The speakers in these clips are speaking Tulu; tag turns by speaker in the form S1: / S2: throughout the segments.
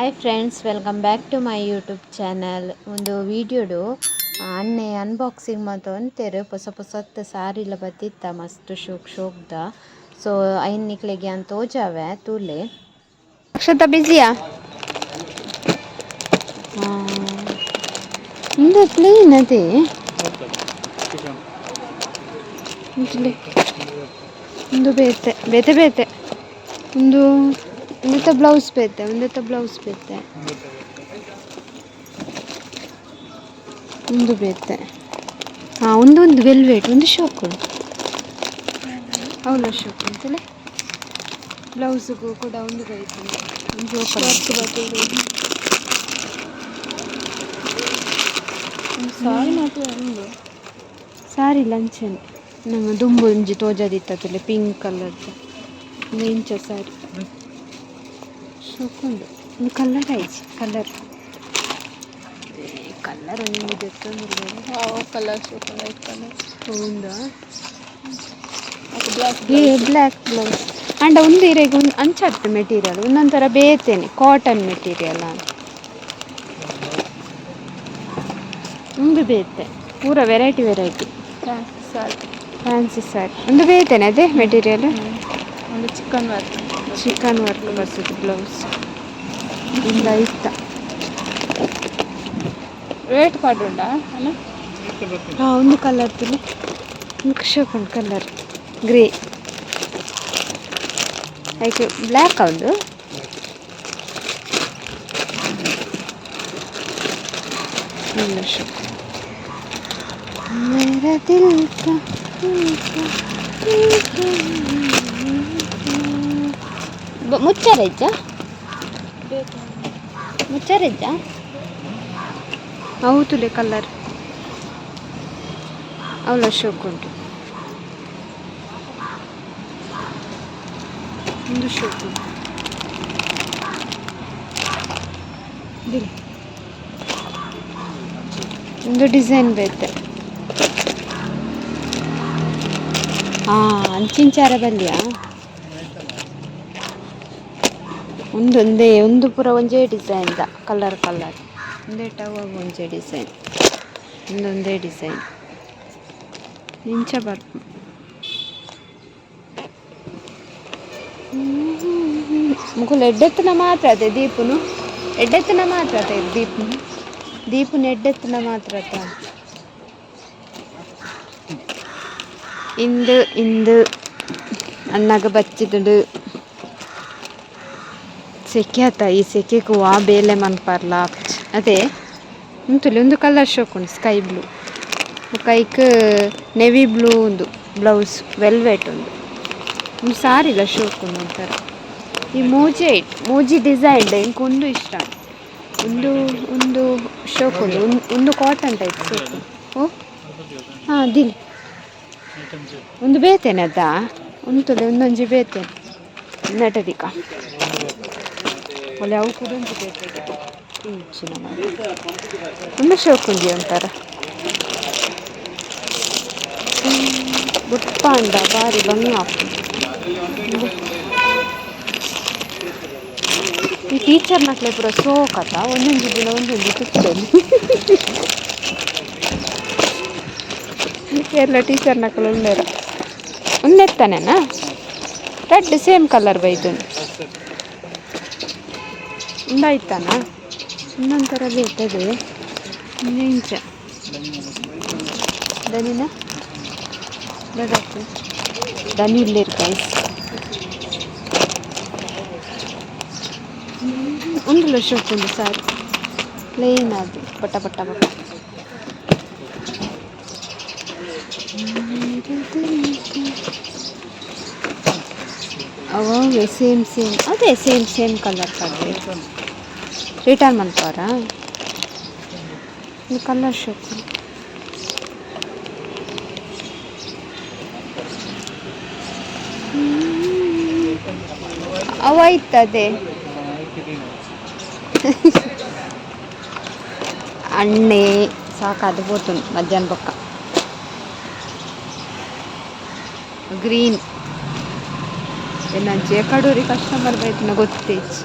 S1: Hi friends, welcome back to my YouTube channel. ಒಂದು ವಿಡಿಯೋಡು ಅಣ್ಣೆ ಅನ್ಬಾಕ್ಸಿಂಗ್ ಮಂತೊಂತೆರ್ ಪೊಸ ಪೊಸತ್ ಸಾರಿಲ ಬತ್ತಿತ್ತ ಮಸ್ತ್ ಶೋಕ್ ಶೋಕ್ದ. ಸೊ ಐನ್ ನಿಕ್ಲೆಗ್ ಯಾನ್ ತೋಜಾವೆ ತೂಲೆ. ಅಕ್ಷತ ಬಿಸಿಯಾ? ಉಂದು ಪ್ಲೇನ್ ಅದೇ ಉಂದು ಬೇತೆ ಬೇತೆ ಬೇತೆ ಉಂದು ಉಂದೆತ ಬ್ಲೌಸ್ ಬೇತೆ ಉಂದೆತ ಬ್ಲೌಸ್ ಬೇತೆ ಉಂದು ಬೇತೆ. ಹಾಂ, ಉಂದೊಂದು ವೆಲ್ವೆಟ್, ಒಂದು ಶೋಕು ಅವಲ ಶೋಕು ಅಂತಲೇ. ಬ್ಲೌಸ್ಗೂ ಕೂಡ ಒಂದು ಬೈತು ಒಂದು ಓಪನ್.
S2: ಸಾರಿ ಮಾತ್ರ ಉಂಡು.
S1: ಸಾರಿ ಲಂಚನ್ ನಮ್ಮ ದುಂಬು ಒಂಜಿ ತೋಜಾದಿತ್ತಲ್ಲ ಪಿಂಕ್ ಕಲರ್ದ. ಒಂದು ಇಂಚ ಸಾರಿ ಶೋಕುಂಡು. ಒಂದು ಕಲರ್ ಆಯ್ಚಿ ಕಲರ್ ಕಲರ್ ಒಂಜಿ ದೆತ್ತೊಂದುಲ್ಲೆರ್.
S2: ಅವು ಕಲರ್ ಸೂಪರ್ ಲೈಟ್ ಕಲರ್.
S1: ಉಂದಾ?
S2: ಬ್ಲ್ಯಾಕ್.
S1: ಏ, ಬ್ಲ್ಯಾಕ್ ಬ್ಲೌಸ್ ಅಂಡ ಉಂದು ಇರೆಗ್ ಒಂದು ಅಂಚತ್ತು ಮೆಟೀರಿಯಲ್ ಒಂದೊಂಥರ ಬೇತೆನೆ ಕಾಟನ್ ಮೆಟೀರಿಯಲ್. ಉಂದು ಬೇತೆ, ಪೂರ variety variety.
S2: Fancy sari.
S1: Fancy sari ಒಂದು ಬೇತೆನೆ ಅದೇ ಮೆಟೀರಿಯಲ್.
S2: ಒಂದು ಚಿಕನ್ ವರ್ಕ್.
S1: ಚಿಕನ್ ವರ್ಕ್ ಬರ್ತದೆ ಬ್ಲೌಸ್ ಇಂದ ಇತ್ತ.
S2: ರೇಟ್ ಪಾಡ್ ಉಂಡಾ ಅಣ್ಣ?
S1: ಹಾಂ, ಒಂದು ಕಲರ್ ತುಲೆ, ಒಂದು ಕಲರ್ ಗ್ರೇ ಐಕ್ ಬ್ಲ್ಯಾಕ್ ಒಂದು ಶೋಕ್. ಮೇರಾ ದಿಲ್ ಕಾ ಮುಚ್ಚಾರ ಇಜ್ಜಾ? ಮುಚ್ಚಾರ ಇಜ್ಜಾ? ಅವು ತುಲೆ ಕಲರ್ ಅವಳ ಶೋಕ್ ಉಂಟು. ಒಂದು ಶೋಕ್ ಉಂಟು. ಒಂದು ಡಿಸೈನ್ ಬೇತೆ. ಹಾಂ, ಅಂಚಿಂಚಾರ ಬಲ್ಲಿಯಾ? ಒಂದೊಂದೇ ಒಂದು ಪೂರ ಒಂಜೇ ಡಿಸೈನ್ the colour colour ಒಂದೇ ಟವ ಒಂಜೇ ಡಿಸೈನ್ ಒಂದೊಂದೇ ಡಿಸೈನ್ ಇಂಚ ಬರ್ಪು. ಮುಕುಲು ಎಡ್ಡೆತ್ತನ ಮಾತ್ರ ಅದೇ ದೀಪುನು ಎಡ್ಡೆತ್ತನ ಮಾತ್ರ ಅದೇ ದೀಪುನು ದೀಪುನ ಎಡ್ಡೆತ್ತನ ಮಾತ್ರ ಅತ್ತ. ಇಂದು ಇಂದು ಅಣ್ಣಗ ಬಚ್ಚಿದುಂಡು. ಸೆಕೆ ಆತ. ಈ ಸೆಕೆಗ್ ವಾ ಬೇಲೆ ಮನ್ಪರ್ಲ ಅದೇ ಉಂತುಲಿ. ಒಂದು ಕಲರ್ ಶೋಕ್ ಉಂಡು, ಸ್ಕೈ ಬ್ಲೂ. ಬೊಕ ಐಕ್ ನೆವಿ ಬ್ಲೂ ಉಂದು ಬ್ಲೌಸ್ ವೆಲ್ವೆಟ್ ಉಂದು. ಉಂದು ಸಾರಿಲ ಶೋಕ್ ಉಂಡು ಒಂಥರ. ಈ ಮೂಜಿ ಐಟ್ ಮೂಜಿ ಡಿಸೈನ್ಡ್ ಎಂಕ್ ಉಂದು ಇಷ್ಟ. ಉಂದು ಉಂದು ಶೋಕ್ ಉಂಡು. ಉಂದು ಕಾಟನ್ ಟೈಪ್ ಶೋಕ್. ಓ ಹಾಂ, ದಿಲ್ ಒಂದು ಬೇತೇನೆ ಅದ ಉಂತುಲೆ. ಒಂದೊಂಜಿ ಬೇತೆ ನಟದಿಕ ಒಳ್ಳೆ. ಅವು ಕೂಡ ಒಂಜಿ ಬೇತೆ ಇಂಚಿನ ಒಂದು ಶೋಕ್ ಉಂಜಿ ಒಂಥರ. ಬುಟ್ಪಾಂಡ ಬಾರಿ ಬಂಗ ಆಪುಂಡು. ಈ ಟೀಚರ್ ನಕ್ಲೆ ಪೂರ ಸೋಕತ. ಒಂದೊಂಜಿ ದಿನ ಒಂದೊಂಜಿ ತುಚ್ಚೊಲಿ. ಎಲ್ಲ ಟೀಚರ್ ನಕಲು ಉಲ್ಲೆರ್. ಉಂದೆತ್ತನೇನಾ? ರೆಡ್ ಸೇಮ್ ಕಲರ್ ಬೈದುಂಡು. ಉಂದಾಯ್ತಾನ ಇನ್ನೊಂಥರ ಬೇತದೆ ಇಂಚ ದನಿನ ದದಾತು ದನಿ ಉಲ್ಲೆರ್ ಗೈಸ್. ಉಂದುಲ ಶೋಕ್ ಉಂಡು ಸಾರಿ ಪ್ಲೇನ್ ಅದು ಪಟ ಪಟ ಪಟ. ಅವು ಸೇಮ್ ಸೇಮ್ ಅದೇ ಸೇಮ್ ಸೇಮ್ ಕಲರ್ ಪಡ್ಡೆ ರಿಟರ್ನ್ ಮನ್ಪುವರಾ? ಈ ಕಲರ್ ಶೋಕ್ ಅವು ಆಯ್ತದೆ. ಅಣ್ಣೆ ಸಾಕಾದ್ ಪೋತುಂಡು ಮಧ್ಯಾಹ್ನ ಬೊಕ್ಕ. ಗ್ರೀನ್ ಎನ್ನಂಚೆ ಕಡೂರಿ ಕಸ್ಟಮರ್ ಬೈತಿನ ಗೊತ್ತೇಜ್.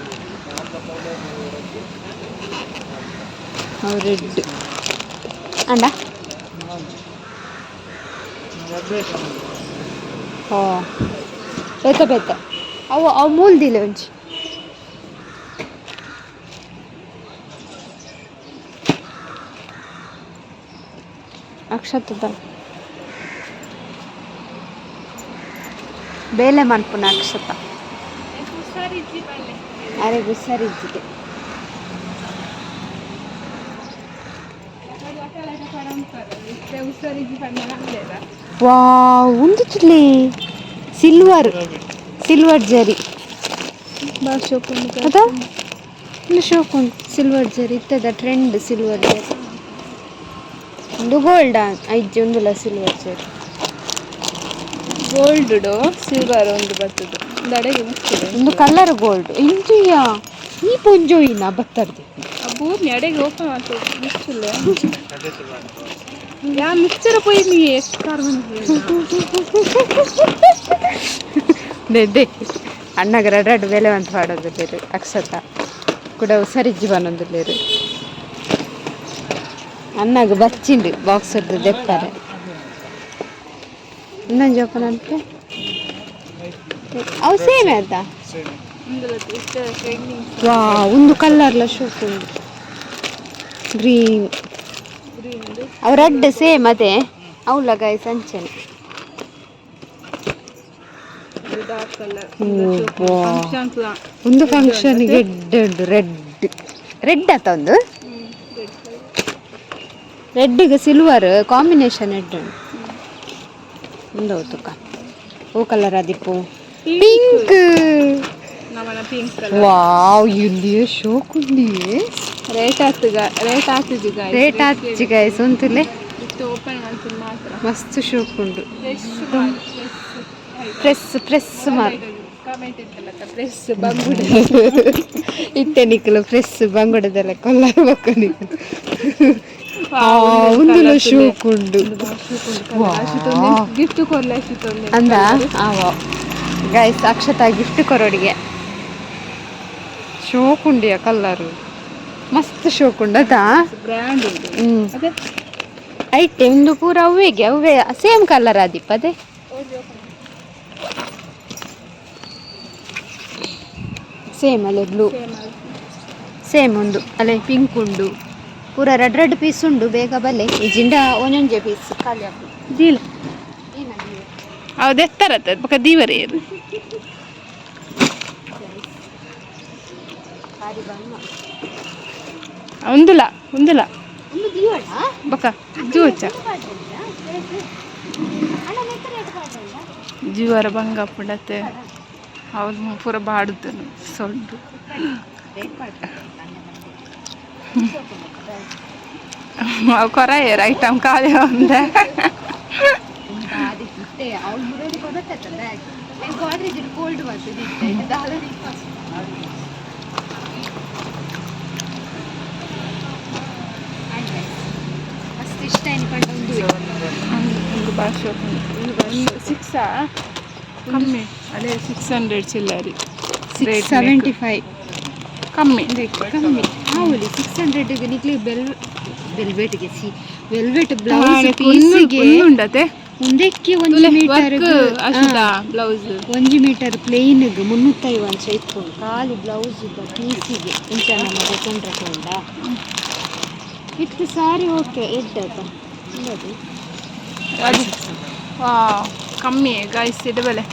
S1: ಅವು ರೆಡ್ ಅಂಡ. ಓ ಬೇತೆ ಬೇತೆ ಅವು ಅವು ಮೂಲ್ದಿಲ್ಲ ಒಂಜಿ. ಅಕ್ಷತದ ಬೇಲೆ ಮನ್ಪುನ ಅಕ್ಷತ. ಅರೆ ಹುಷಾರಿಜ್ಜಿಗೆ. ವಾವ್, ಉಂದು ಚಿಲ್ಲಿ ಸಿಲ್ವರ್ ಸಿಲ್ವರ್ ಜರಿ. ಅದ ಉಂದು ಶೋಕ್ ಉಂಡು. ಸಿಲ್ವರ್ ಜರಿ ಇತ್ತದ ಟ್ರೆಂಡ್. ಸಿಲ್ವರ್ ಜರಿ ಉಂದು ಗೋಲ್ಡ್ ಐಜ್ಜಿ, ಉಂದುಲ ಸಿಲ್ವರ್ ಜರಿ.
S2: ಗೋಲ್ಡ್ ಸಿಲ್ವರ್ ಒಂದು ಬರ್ತದೆ ದಡೆಗೆ ಮುಗ್ತದೆ.
S1: ಒಂದು ಕಲರ್ ಗೋಲ್ಡ್ ಇಂಜಿಯ ಈ ಪೊಂಜೋಯಿನ ಬತ್ತರ್ದಿ.
S2: ಆ ಬೂರ್ನಿ ಅಡೆಗೆ ಓಪನ್ ಮಾಡ್ತದೆ ಮಿಕ್ಸರ್. ಯಾ ಮಿಕ್ಸರ್ ಪೋಯಿ ನೀ ಎಷ್ಟು ಕಾರ್.
S1: ದೆ ದೆ ಅಣ್ಣಗ ರೆಡ್ ರೆಡ್ ಬೇಲೆ ಅಂತ ಪಾಡೋದು. ಅಕ್ಷತ ಕೂಡ ಸರಿಜ್ಜಿ ಬನ್ನೊಂದುಲ್ಲೆರ್. ಅಣ್ಣಗ್ ಬಚ್ಚಿಂಡು ಬಾಕ್ಸ್ ದೆಪ್ಪರೆ. ಇನ್ನೊಂದು ಓಪನ್ ಅಂತ ಅವು ಸೇಮ್ ಆಯ್ತಾ? ವಾ, ಒಂದು ಕಲರ್ಲ ಶೋಕ್ ಉಂಡು, ಗ್ರೀನ್. ಅವು ರೆಡ್ ಸೇಮ್ ಅದೇ ಅವುಲ ಗೈಸ್ ಅಂಚನೆ. ಒಂದು ಫಂಕ್ಷನ್ಗೆ ಎಡ್ಡೆ ಉಂಡು. ರೆಡ್ ರೆಡ್ ಆತ ಒಂದು ರೆಡ್ಡಿಗೆ ಸಿಲ್ವರ್ ಕಾಂಬಿನೇಷನ್ ಎಡ್ಡೆ ಉಂಡು. ಉಂದು ತುಕ ಓ ಕಲರ್ ಅದಿಪ್ಪು? ಪಿಂಕ್.
S2: ನಮ್ಮನ ಪಿಂಕ್ ಕಲರ್.
S1: ವಾವ್, ಇಲ್ಲಿ ಶೋಕ್ ಉಂಡಿ.
S2: ರೇಟ್ ಆಗ್ತದ, ರೇಟ್ ಆಗ್ತಿದ್ದು.
S1: ರೇಟ್ ಆಚಿ ಗೈಸ್ ಉಂತುಲೆ.
S2: ಇತ್ತು ಓಪನ್ ಮಾಡ್ತೀನಿ ಮಾತ್ರ.
S1: ಮಸ್ತ್ ಶೋಕ್ ಉಂಡು.
S2: ಫ್ರೆಶ್.
S1: ಪ್ರೆಸ್ ಪ್ರೆಸ್ ಮಾರ್.
S2: ಕಮೆಂಟ್ ಇತ್ತಲ್ಲ, ಪ್ರೆಸ್ ಬಂಗುಡೆ.
S1: ಇತ್ತೆ ನಿಕ್ಕಲು ಪ್ರೆಸ್ ಬಂಗುಡದೆಲ್ಲ ಕೊಲ್ಲ ಬೊಕ್ಕ ನಿಕ್ಕಲು. ಉಂದುಲ ಶೋಕ್ ಉಂಡು.
S2: ಗಿಫ್ಟ್ ಕೊರ್ಲೆ ಅಶಿತೊಂದು.
S1: ಅಂದ ಆವ ಗೈಸ್, ಅಕ್ಷತಾ ಗಿಫ್ಟ್ ಕೊರೋಡಿಗೆ. ಶೋಕ್ ಉಂಡಿಯ ಕಲ್ಲರು ಮಸ್ತ್ ಶೋಕ್ ಉಂಡು ಅದಾ.
S2: ಬ್ರ್ಯಾಂಡ್ ಉಂಟು.
S1: ಹ್ಮ್
S2: ಅದೇ.
S1: ಐಟೆ ಒಂದು ಪೂರ ಅವ್ವೇಗೆ ಅವೇ ಸೇಮ್ ಕಲರ್ ಆದಿಪ್ಪ ಅದೇ. ಸೇಮ್ ಅಲ್ಲೇ ಬ್ಲೂ ಸೇಮ್ ಉಂಡು, ಅಲ್ಲೇ ಪಿಂಕ್ ಉಂಡು, ಪೂರ ರೆಡ್ ರೆಡ್ ಪೀಸ್ ಉಂಡು. ಬೇಗ ಬಲ್ಲೆ, ಈ ಜಿಂಡ ಒಂಜೊಂಜೆ ಪೀಸ್ ಖಾಲಿ ಆಪುಂಡು.
S2: ದೀಲ ಅವು ಎತ್ತರತ್ತ ಬೊಕ ದೀವರೆ ಏರು.
S1: ಭಾರಿ ಬಂಗ.
S2: ಉಂದುಲ ಉಂದುಲ.
S1: ಒಂದು ದೀವಡ.
S2: ಬೊಕ ಜೂಚ ಜೀವರ ಬಂಗ ಪುಡತೆ ಅವ್ರು ಪೂರ ಬಾಡುದನು ಸೊಂಡು. ಅವು ಕೊರಯೇರು ಐಟಮ್ ಖಾಲಿ ಒಂದೆ.
S1: ಅವಳು ಮುರೋಡಿ ಕೊಡತ್ತಲ್ಲ, ಕೋಲ್ಡ್ ಬರ್ತದೆ. ಮಸ್ತ್ ಇಷ್ಟ ಪಂಡ ಒಂದು.
S2: ಒಂದು ಭಾಷೆ ಒಂದು ಸಿಕ್ಸಾ ಕಮ್ಮಿ ಅದೇ 600 ಚಿಲ್ಲರಿ.
S1: 675.
S2: ಕಮ್ಮಿ.
S1: ಕಮ್ಮಿ ಹೌದು. 600 ನಿಕ್ಲಿ ಬೆಲ್ ಬೆಲ್ವೆಟ್ಗೆ ಸಿ ವೆಲ್ವೆಟ್ ಬ್ಲೌಸ್ ಪೀಸಿಗೆ
S2: ಉಂಡತೆ.
S1: ಒಂದಕ್ಕೆ ಒಂಜಿ ಮೀಟರ್
S2: ಅಶುದ ಬ್ಲೌಸ್.
S1: 1 ಮೀಟರ್ ಪ್ಲೇನ್ಗೆ 350 ಅಂಚ ಇತ್ತು ಖಾಲಿ ಬ್ಲೌಸ್ ಪೀಸಿಗೆ. ಇಂಚ ನಮ್ಮ ತಕೊಂಡ್ರೆ ಕೊಂಡ ಇತ್ತು ಸಾರಿ ಓಕೆ ಎಡ್ಡೆ ಆತ.
S2: ಅದು ವಾ ಕಮ್ಮಿ ಗೈಸ್ ಇದು ಬೆಲೆ.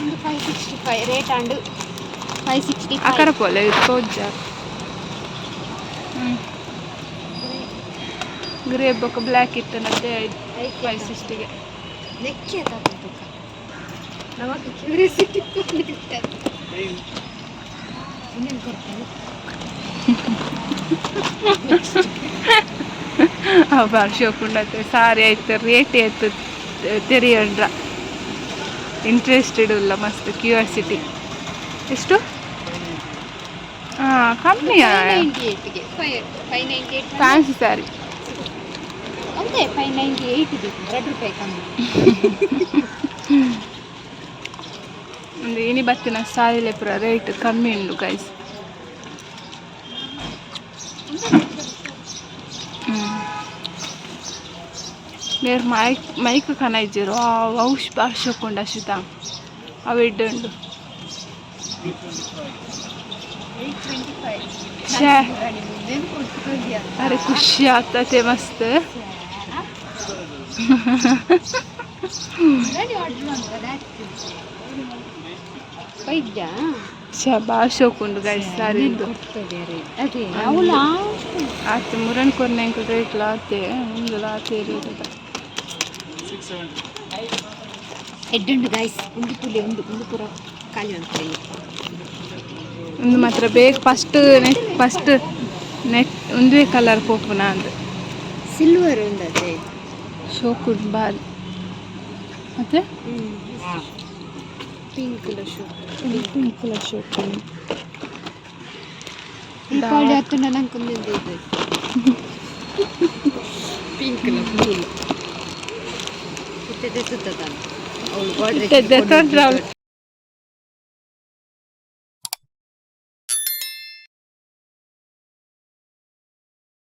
S1: ಒಂದು 565 ರೇಟ್ ಅಂಡು, 560.
S2: ಆಕರ ಪೋಲೆ ಇದು ತೋಜ ಗ್ರೇ ಬೊಕ ಬ್ಲ್ಯಾಕ್ ಇತ್ತು ಮತ್ತೆ 560ಗೆ.
S1: ನೆಕ್ಕಿ ಆತ ನಮಕ್ ಕ್ಯೂರಿಯಾಸಿಟಿ. ಇನ್ನೇನು ಕೊಡ್ತೇನೆ?
S2: ಶೋಕುಂಡತೆ ಸಾರಿ ಆಯ್ತು, ರೇಟ್ ಆಯ್ತು ತೆರಿಯಂಡ್ರ ಇಂಟ್ರೆಸ್ಟೆಡ್ ಇಲ್ಲ ಮಸ್ತ್ ಕ್ಯೂರಿಯಾಸಿಟಿ. ಎಷ್ಟು? ಹಾಂ, ಕಮ್ಮಿ.
S1: 98ಗೆ, 598.
S2: ಫ್ಯಾನ್ಸಿ ಸ್ಯಾರಿ.
S1: ಅಂತೆ 598 ಇದೆ, 2 ರೂಪಾಯಿ ಕಮ್ಮಿ.
S2: ಒಂದು ಇನಿ ಬತ್ತಿನ ಸಾರಿಲೆ ಪೂರ ರೇಟ್ ಕಮ್ಮಿ ಉಂಡು ಗೈಸ್. ಮೇರ್ ಮೈಕ್ ಮೈಕ್ ಕನೈಜೆರ್ ಅವು ಬಾರಿ ಶೋಕುಂಡು ಅಶಿತ ಅವು ಎಡ್ಡೆ ಉಂಡು. ಛೇ, ಅರೆ ಖುಷಿ ಆತತೆ ಮಸ್ತ್. ಛೇ, ಬಾರಿ ಶೋಕುಂಡು ಗೈಸ್ ಸಾರಿ ಉಂದು.
S1: ಅದೇ ಅವಳ.
S2: ಆತೆ, ಮುರನ್ ಕೊರ್ನ ಎಂಕುಲು ರೇಟ್ಲ ಆತೆ, ಉಂದುಲ ಆತೆ ರೇಟ್.
S1: ಎಡ್ಡುಂಡು ಗೈಸ್, ಉಂದು ತೂಲೆ, ಉಂದು ಉಂದು ಪೂರ ಖಾಲಿ ಉಂಟು.
S2: ಉಂದು ಮಾತ್ರ ಬೇಗ ಫಸ್ಟ್ ನೆಟ್ ಫಸ್ಟ್ ನೆಟ್ ಉಂದುವೇ ಕಲರ್ ಪೋಪುನ ಅಂದ್.
S1: ಸಿಲ್ವರ್ ಉಂದು ಅದೇ.
S2: ಶೋಕುಂಡು ಬಾರಿ ಮತ್ತೆ.
S1: Pink show.
S2: ಪಿಂಕ್ ಕಲರ್ ಶೋಕುಂಡು.
S1: ದೀಪಾವಳಿ ಹತ್ತುಂಡ ನಂಗೆ ಒಂದು ಇದು ಪಿಂಕ್ ಬ್ಲೂ ಇತ್ತೆ ಸುತ್ತ ಅವಳು.
S2: ಇತ್ತೆ ದೆತ್ತೊಂಡ್ರೆ ಅವ್ಳು.